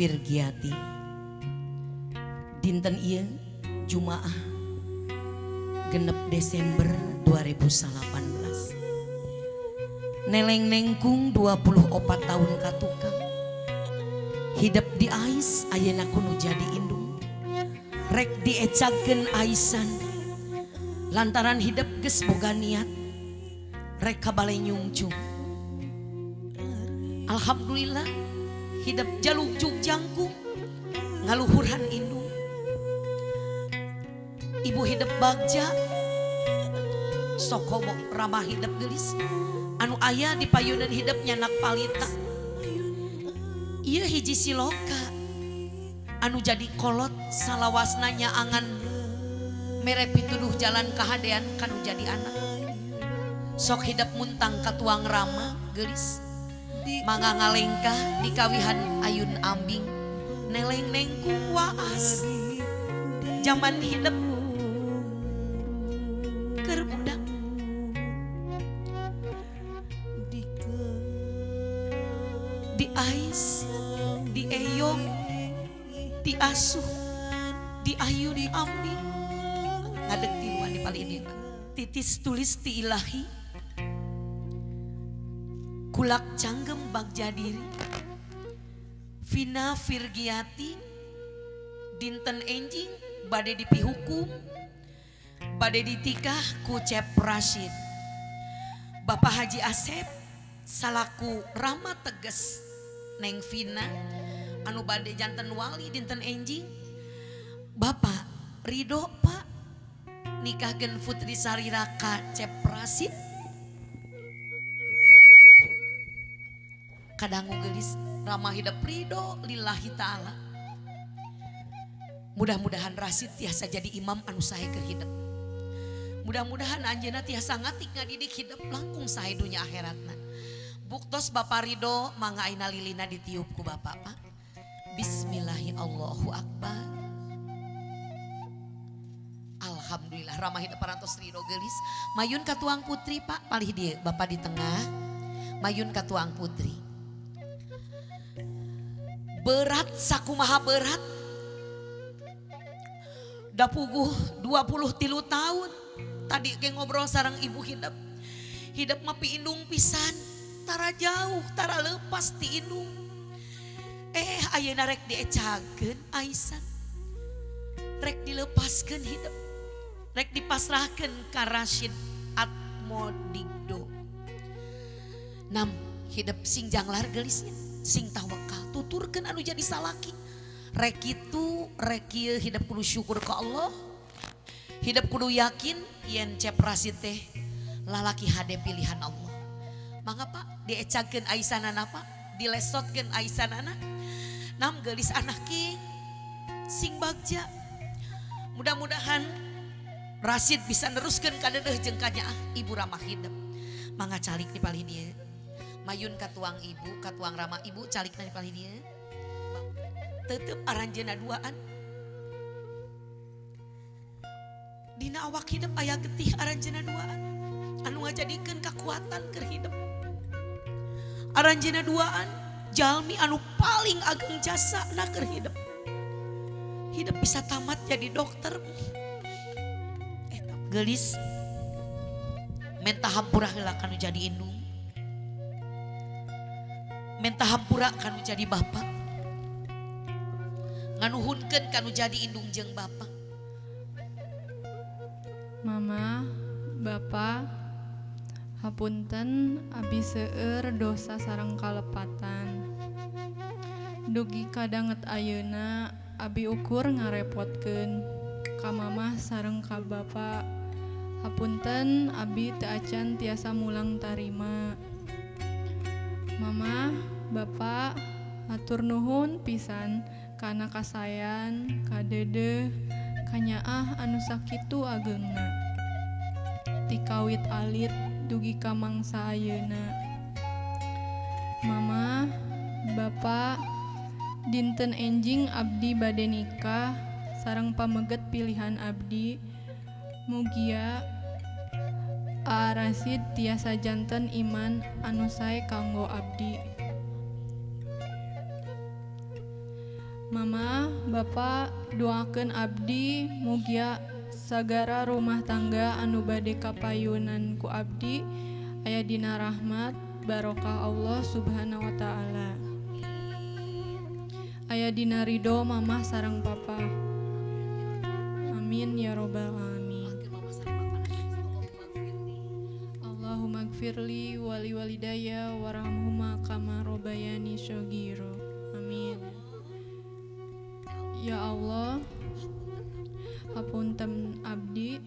Virgiati. Dinten ieu Jumaah 6 Desember 2018. Neleng nengkung 24 tahun ka tukang. Hidep diais ayeuna kudu jadi indung. Rek diecagkeun aisan. Lantaran hidep geus boga niat rek ka bale nyungcung. Alhamdulillah hidep jaluk jangkung ngaluhuran indung. Ibu hidep bagja sokomo ramah hidep gelis anu aya di payunan hidep nyanak palita. Ieu hiji siloka anu jadi kolot salawasna nyaangan mere pituduh jalan kahadean kanu jadi anak. Sok hidep muntang katuang rama gelis mangga ngalengkah dikawihan ayun ambing neleng nengkung waas zaman hidep keur budak. Diais, dieyong, diasuh, diayun ambing ngadeg tiluan di palih dieu. Titis tulis ti ilahi kulak canggem bagja diri. Vina Virgiati dinten enjing bade dipihukum bade ditikah ku Cep Rasid. Bapak Haji Asep salaku rama teges Neng Vina anu bade janten wali dinten enjing. Bapak Ridho Pak nikahkeun Putri Sarira ka Cep Rasid. Kadangu gelis ramah hidep ridho lillahi ta'ala. Mudah-mudahan Rasid tiasa jadi imam anu sae keur hidep. Mudah-mudahan anjeunna tiasa ngatik ngadidik hidep langkung sae dunya akhiratna. Buktos Bapak Ridho mangga aina lilina ditiup ku Bapak Pak. Bismillahi Allahu Akbar. Alhamdulillah ramah hidep parantos ridho gelis. Mayun katuang putri Pak palih dieu Bapak di tengah. Mayun katuang putri. Berat sakumaha berat. Dapuguh 23 tahun. Tadi ke ngobrol sareng ibu hidep. Hidep mah piindung pisan. Tara jauh, tara lepas ti indung. Ayeuna rek diecakeun aisan. Rek dilepaskeun hidep. Rek dipasrahkeun ka Rasid Atmodigdo. Nam hidep sing janglar gelisnya, sing tawakal, tuturkeun anu jadi salaki. Rek kitu, rek kieu hidep kudu syukur ka Allah. Hidep kudu yakin yen Cep Rasid teh lalaki hade pilihan Allah. Mangga Pak diecagkeun aisanana Pak, dilesotkeun aisanana. Nam geulis anak king sing bagja. Mudah-mudahan Rasid bisa neruskeun kadeudeung jeung kanyaah ibu ramah hidep. Mangga calik di palih dieu. Mayun katuang ibu, katuang ramah ibu calikna di palih dieu. Tetep aranjeunna duaan. Dina awak hidep aya getih aranjeunna duaan. Anu ngajadikeun kakuatan keur hidep. Aranjeunna duaan jalmi anu paling ageng jasana keur hidep. Hidep bisa tamat jadi dokter. Gelis menta hampura heula kanu jadi indung. Menta hampura kanu jadi bapak. Nganuhunkeun kanu jadi indung jeung bapak. Mama, Bapak, hapunten abi seueur dosa sareng kalepatan. Dugi kadanget ayeuna abi ukur ngarepotkeun ka mamah sareng ka bapak. Hapunten abi teu acan tiasa mulang tarima. Mama, Bapak, hatur nuhun pisan kana kasayan, ka dedeh, kanyaah anu sakitu ageungna. Tikawit alit dugi ka mangsa ayeuna. Mama, Bapak, dinten enjing abdi bade nikah sareng pameget pilihan abdi. Mugia A Rasid tiasa janten iman anu sae kanggo abdi. Mama, Bapak, doakeun abdi mugia sagara rumah tangga anu bade kapayunan ku abdi aya dina rahmat barokah Allah Subhanahu wa taala. Aya dina ridho mamah sareng papa. Amin ya robbal alamin. Allahumma gfirli wali walidayya warhamhuma kama robayani shogiro. Amin. Ya Allah, hapunten abdi,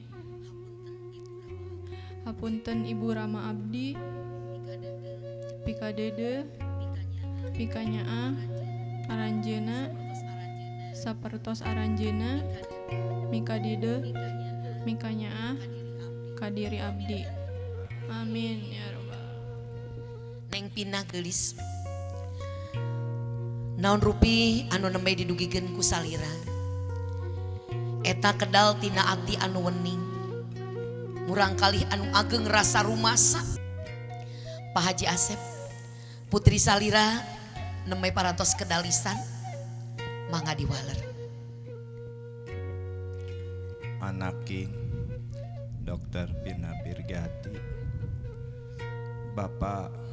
hapunten Ibu Rama abdi, pikadede, pikanyaah, aranjeuna, sapertos aranjeuna, mikadide, mikanyaah, kadiri abdi. Amin ya robbal. Neng Pina geulis. Naon rupi anu nembe didugikeun ku salira. Eta kedal tina ati anu wening. Murangkalih anu ageng rasa rumasa. Pak Haji Asep, putri salira nembe parantos kedalisan mangga diwaler. Anaking Dr. Pina Birgati, Bapak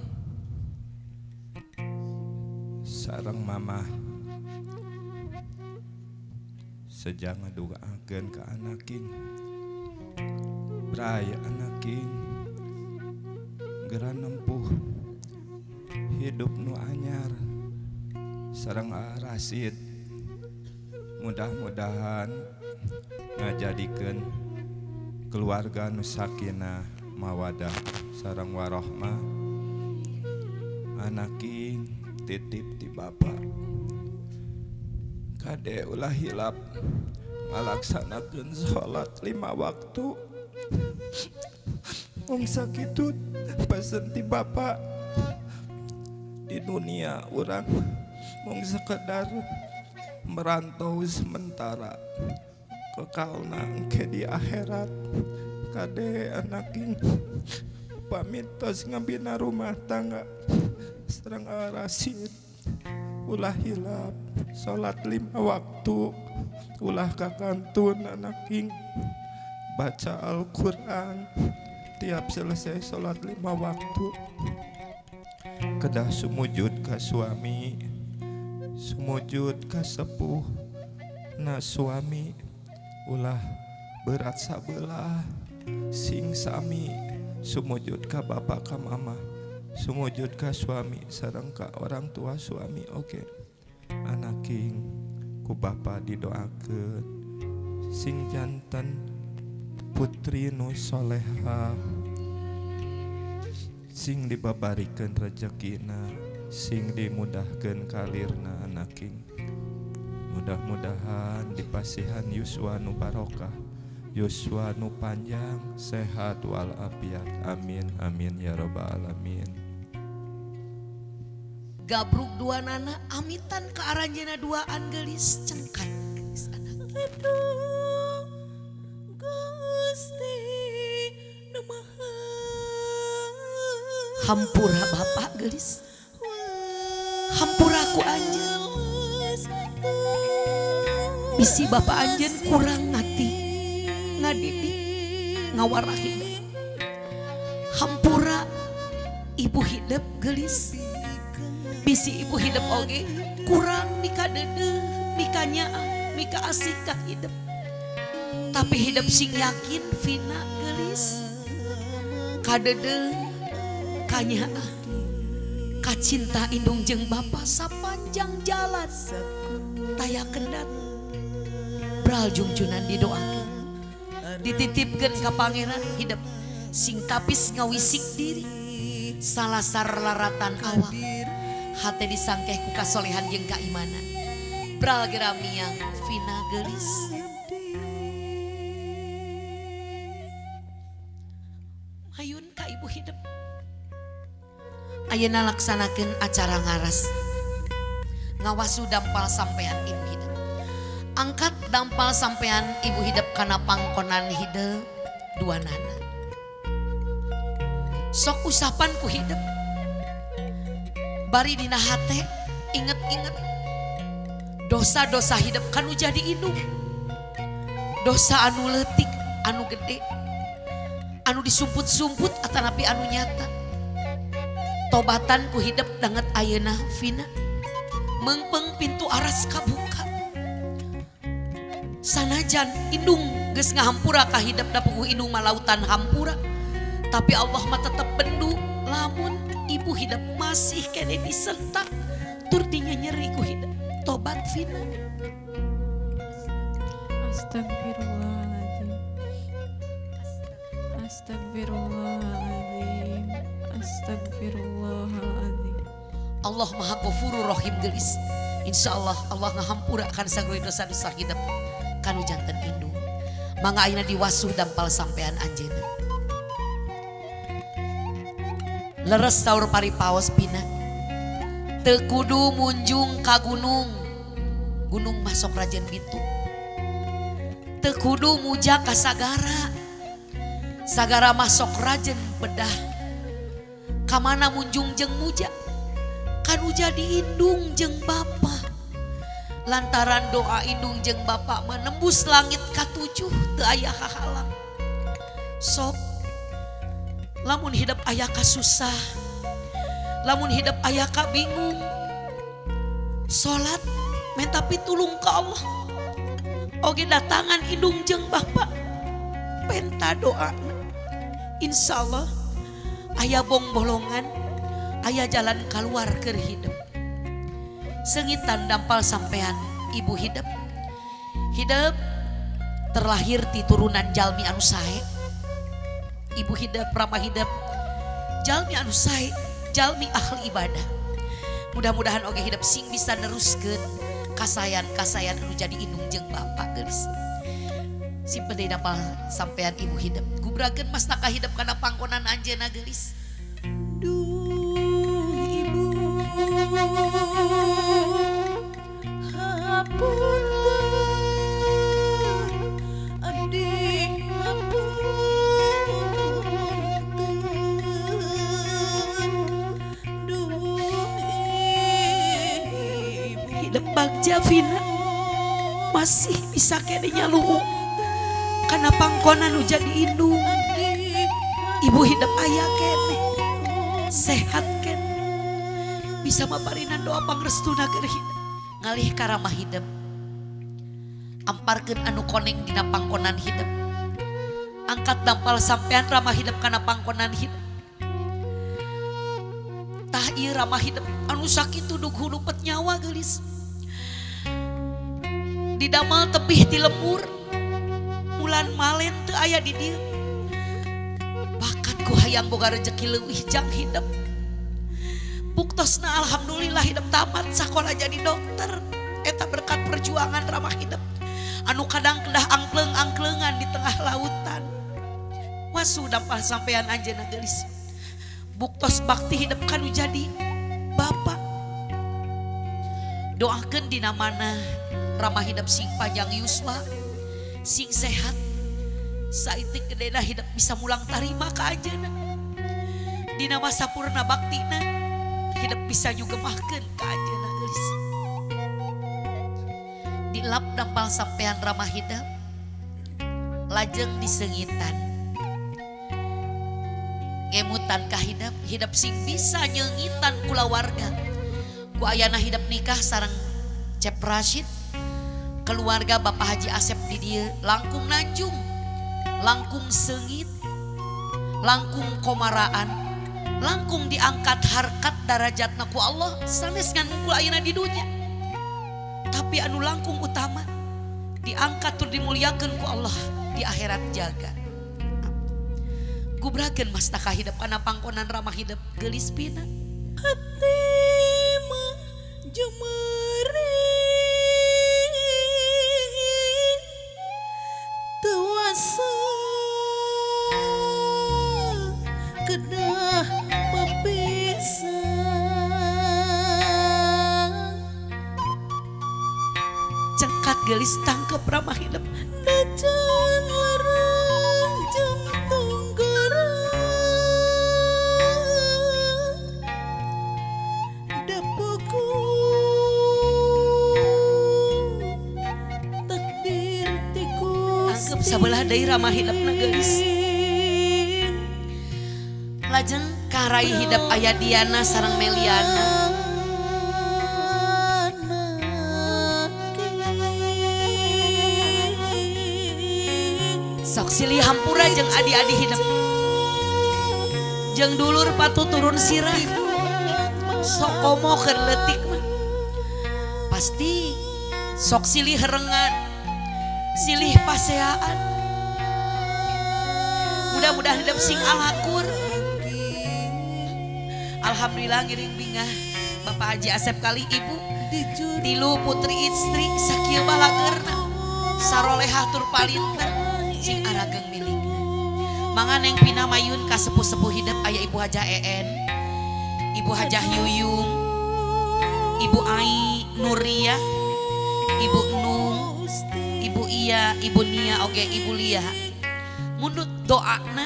sareng Mamah sejak ngaduakeun ka anaking, bray anaking geura nempuh hidup nu anyar sareng Rasid, mudah-mudahan ngajadikeun keluarga nu sakinah mawadah sareng warohmah. Anaking titip ti Bapak, kade ulah hilap ngalaksanakeun salat 5 waktu. Mung sakitu pesen ti Bapak. Di dunia urang mung sekedar merantau sementara, kekalna engke di akhirat. Kade anaking pamit tos ngabina rumah tangga sareng Rasid, ulah hilap salat 5 waktu, ulah kakantun anaking, baca Al-Quran tiap selesai salat 5 waktu, kedah sumujud ka suami, sumujud ka sepuh na suami, ulah berat sabelah, sing sami sumujud ka bapak ka mama, sumujud ka suami sareng ka orang tua suami. Oke, anaking ku bapa didoakeun sing janten putri nu soleha, sing dibabarikeun rejekina, sing dimudahkeun kalirna anaking. Mudah-mudahan dipasihan yuswa nu barokah, yuswa nu panjang, sehat walafiat. Amin amin ya robbal alamin. Gabruk dua nana amitan ke aranjeuna duaan geulis cengkat geulis anak. Aduh Gusti nu maha. Hampura bapak geulis, hampura ku anjeun. Bisi bapak anjeun kurang ngati, ngadidik, ngawarah hidup. Hampura ibu hidup geulis, bisi ibu hidup oge kurang mika deudeuh, mika nyaah, mika asik ka hidup. Tapi hidup sing yakin Vina geulis, kadeudeuh, kanyaah, kacinta indung jeung bapa sapanjang jalan taya kendat. Bral jungjunan didoakeun, dititipkeun ka pangeran hidup sing tapis ngawisik diri, salasar laratan awak, hate disangkeh ku kasolehan jeung kaimanan. Bral geramiang Vina geulis. Hayun ka ibu hidup. Ayeuna laksanakeun acara ngaras, ngawasu dampal sampean ibu hidup. Angkat dampal sampean ibu hidup kana pangkonan hidup dua nana. Sok usapan ku hidup, bari dina hate inget-inget Dosa-dosa hidup kanu jadi indung. Dosa anu leutik, anu gede, anu disumput-sumput atanapi anu nyata. Tobatan ku hidup danget ayeuna Vina. Mengpeng pintu aras kabuka. Sanajan indung geus ngahampura ka hidup da puguh indung malautan hampura. Tapi Allah mah tetep bendu lamun ibu hidup masih kene disentak tur dinyenyeri ku hidup. Tobat Vina. Astagfirullahaladzim. Astagfirullahaladzim. Astagfirullahaladzim. Allah Maha Ghafurur Rahim gelis. Insyaallah Allah ngahampura akan sagala dosa-dosa hidup kanu janten indung. Mangga ayeuna diwasuh dampal sampean anjeunna. Leres saur paripaos Pina. Teu kudu munjung ka gunung. Gunung masok rajen bitu. Teu kudu muja ka sagara. Sagara masok rajen bedah. Kamana munjung jeung muja? Kanu jadi indung jeung bapa. Lantaran doa indung jeung bapa mah nembus langit katujuh teu aya hahalang. Sok lamun hidup aya kasusah, lamun hidup aya ka bingung, salat minta pitulung ka Allah. Oge datangan indung jeung bapa, penta doa. Insyaallah aya bongbolongan, aya jalan keluar keur hidup. Sengitan dampal sampean ibu hidup. Hidup terlahir ti turunan jalmi anu sae. Ibu hidup, ramah hidup, jalmi anu sae, jalmi ahli ibadah. Mudah-mudahan oge hidup sing bisa neruskeun kasayan-kasayan anu jadi indung jeung bapa geulis. Simpen deui dampal sampean ibu hidup. Gubrakeun mastaka hidup kana pangkonan anjeunna geulis. Duh ibu, hapunten abdi, hapunten duh ibu. Hidup bagja Vina masih bisa kene nyaluhu kana pangkonan nu jadi indung. Ibu hidup aya kene, sehat kene, bisa maparinan doa pangrestuna keur hidup. Ngalih karamah hidup, amparkeun anu koneng dina pangkonan hidup. Angkat dampal sampean ramah hidup kana pangkonan hidup. Tah ieu ramah hidup anu sakitu dug hulupet nyawa geulis. Didamal tebih ti lembur, bulan malen teu aya di dieu. Bakat ku hayang boga rejeki leuwih jang hidup. Buktosna alhamdulillah hidup tamat sakola jadi dokter. Eta berkat perjuangan ramah hidup. Anu kadang kedah angkleng-angklengan di tengah lautan. Wasu dampal sampean anjeunna geulis. Buktos bakti hidup kanu jadi bapa. Doakeun dina mana ramah hidup sing panjang yuswa, sing sehat. Saitik gedena hidup bisa mulang tarima ka anjeunna. Dina masa purna baktina hidup bisa nyugemahkeun ka anjeunna geulis. Dilap dampal sampean ramah hidup, lajeng disengitan. Ngemutan ka hidup, hidup sing bisa nyengitan kulawarga. Ku ayana hidup nikah sareng Cep Rashid, keluarga Bapak Haji Asep di dieu langkung nanjung, langkung sengit, langkung komaraan, langkung diangkat harkat darajatna ku Allah sanes ngan mungkul ayeuna di dunya. Tapi anu langkung utama diangkat tur dimuliakeun ku Allah di akhirat jaga. Gubrakeun mastaka hidup kana pangkonan ramah hidup geulis Pina. Hati mah jemering teu kedah pepisah. Cengkat gelis tangkep ramah hidup. Najan larang jeung tunggara dapuku Sabelah deui ramah hidupna geulis. Lajeng karai hidep aya Diana sareng Meliana. Sok silih hampura jeung adi-adi hidep. Jeung dulur patu turun sirah. Sok komo keur leutik mah. Pasti sok silih herengan, silih paseaan. Mudah-mudahan hidep sing alakur. Alhamdulillah ngiring bingah Bapak Haji Asep kali ibu tilu putri istri sakieu balageurna sarolehah tur palinter sing arageng milikna. Mangga neng pinamayun ka sepuh-sepuh hidep aya Ibu Hajah En, Ibu Hajah Yuyung, Ibu Ai Nuria, Ibu Nung, Ibu Iya, Ibu Nia, oge Ibu Lia. Mundut doana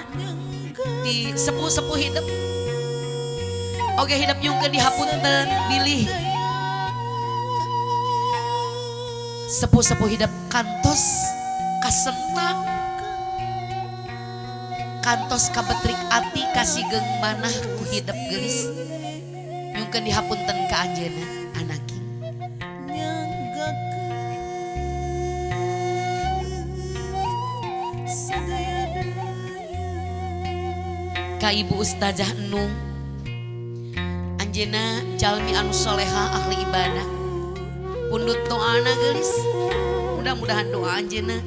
di sepuh-sepuh hidep. Oge hidep nyungkeun dihapunten bilih sepuh-sepuh hidep kantos kasentak, kantos kabetrik ati kasigeng manah ku hidep geulis. Nyungkeun dihapunten ka anjeunna anaki. Ka Ibu Ustazah Nung, anjeunna jalmi anu soleha ahli ibadah. Pundut doana geulis. Mudah-mudahan doa anjeunna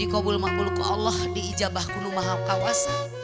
dikabul makbul ku Allah, diijabah ku Nu Maha Kawasa.